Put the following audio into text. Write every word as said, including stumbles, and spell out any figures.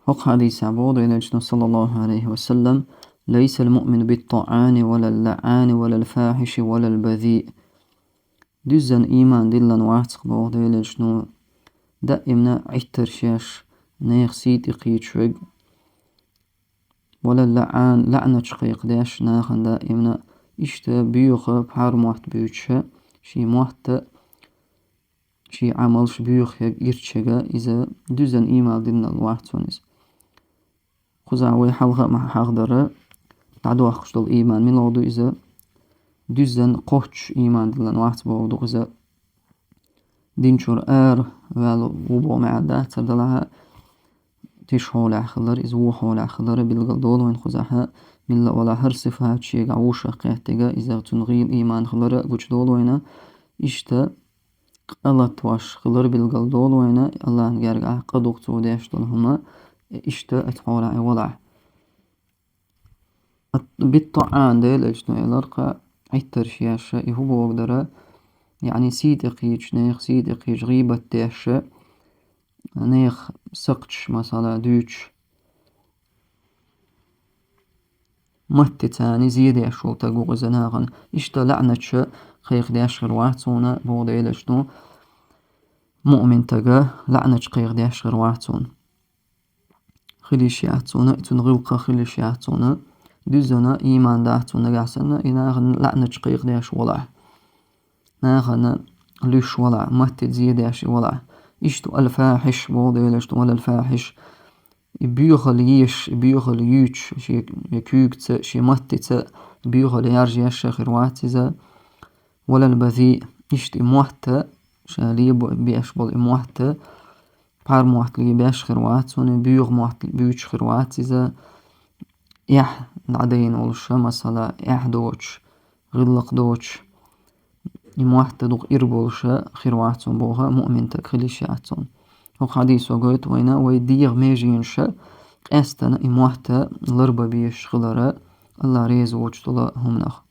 ХӀокху хьадисехь боху Делан Элчано, саллаллаху Ӏалайхи ва саллам: «Лайсал муъмину бит-таӀани валал лаӀани валал фахьиши валал базиъ». Дуьззина ийман диллина вац-кх, боху Делан Элчано, даимна Ӏиттарш еш, нехан сий тӀе кхийдаш верг, валал лаӀан, лаӀнаташ кхайкхадеш, нахана даимна иштта боьха пхьар-мотт буьйцуш, шен мотт а, шен Ӏамалш боьха ерг, ирча ерг, иза дуьззина ийман диллина вац хьуна иза. Кхузахь вай хьалха а ма-, хьахадора, дӀадохкуш долу ийман муьлха ду иза, дуьззина кхоччуш ийман диллина вац бохург ду иза. Дин чуьра ара ваьлла ву боху маьӀна дац, цара делахь а тиша хьолехь хилар, иза вон хьолехь хилар билгал долу вайна кхузахь, милла а валахь, хӀара сифат шегахь вовшах кхеттиг, иза цунна гӀийла ийман хилар гучудолу вайна. Иштта къа латош хилар билгал долу вайна, Аллахьан гергахь къа ду-кх цо деш долу хӀума, иштта оцу хьолехь и валахь. Бит-таӀан, Делан Элчано элира-кх, Ӏиттарш еш, и хӀун бохург дара, яъни сий тӀе кхийдаш, нехан сий тӀе кхийдаш, гӀийбат деш, нехан сакхташ, масала, дуьйцуш, маттаца царна зе деш волу стаг ву-кх иза нахана. Иштта лаӀнаташ кхайкхадеш хир вац хьуна, боху Делан Элчано, муъмин стаг лаӀнаташ кхайкхадеш хир вац хьуна. Хила йиш яц хьуна, и цуьнан гӀиллакх хила йиш яц хьуна, дуьззина ийман дац хьуна нагахь санна, и нахана лаӀнаташ кхайкхадеш валахь, нахана луьйш валахь, маттаца зе деш и валахь. Иштта ал-фахьиш, боху Делан Элчано, валал фахьиш, и боьхалла еш, и боьхалла юьйцуш, шен, шен куьйгаца, шен маттаца боьхалла яржа еш хир вац иза. Валал базиъ, иштта и мотт а, ша лебеш болу и мотт а, пхьар-мотт лебеш хир вац хьуна, боьха мотт буьйцуш хир вац иза, эхь дӀадайна волуш, масала, эхь доцуш, гӀиллакх доцуш, и мотт а дукха ира болуш хир вац хьуна боху, муъмин стаг хила йиш яц хьуна. ХӀокху хьадисо гойту вайна, вай дегӀан меженаш къаьстина и мотт а ларбан безаш хилар, Аллах реза воцуш долу хӀуманах.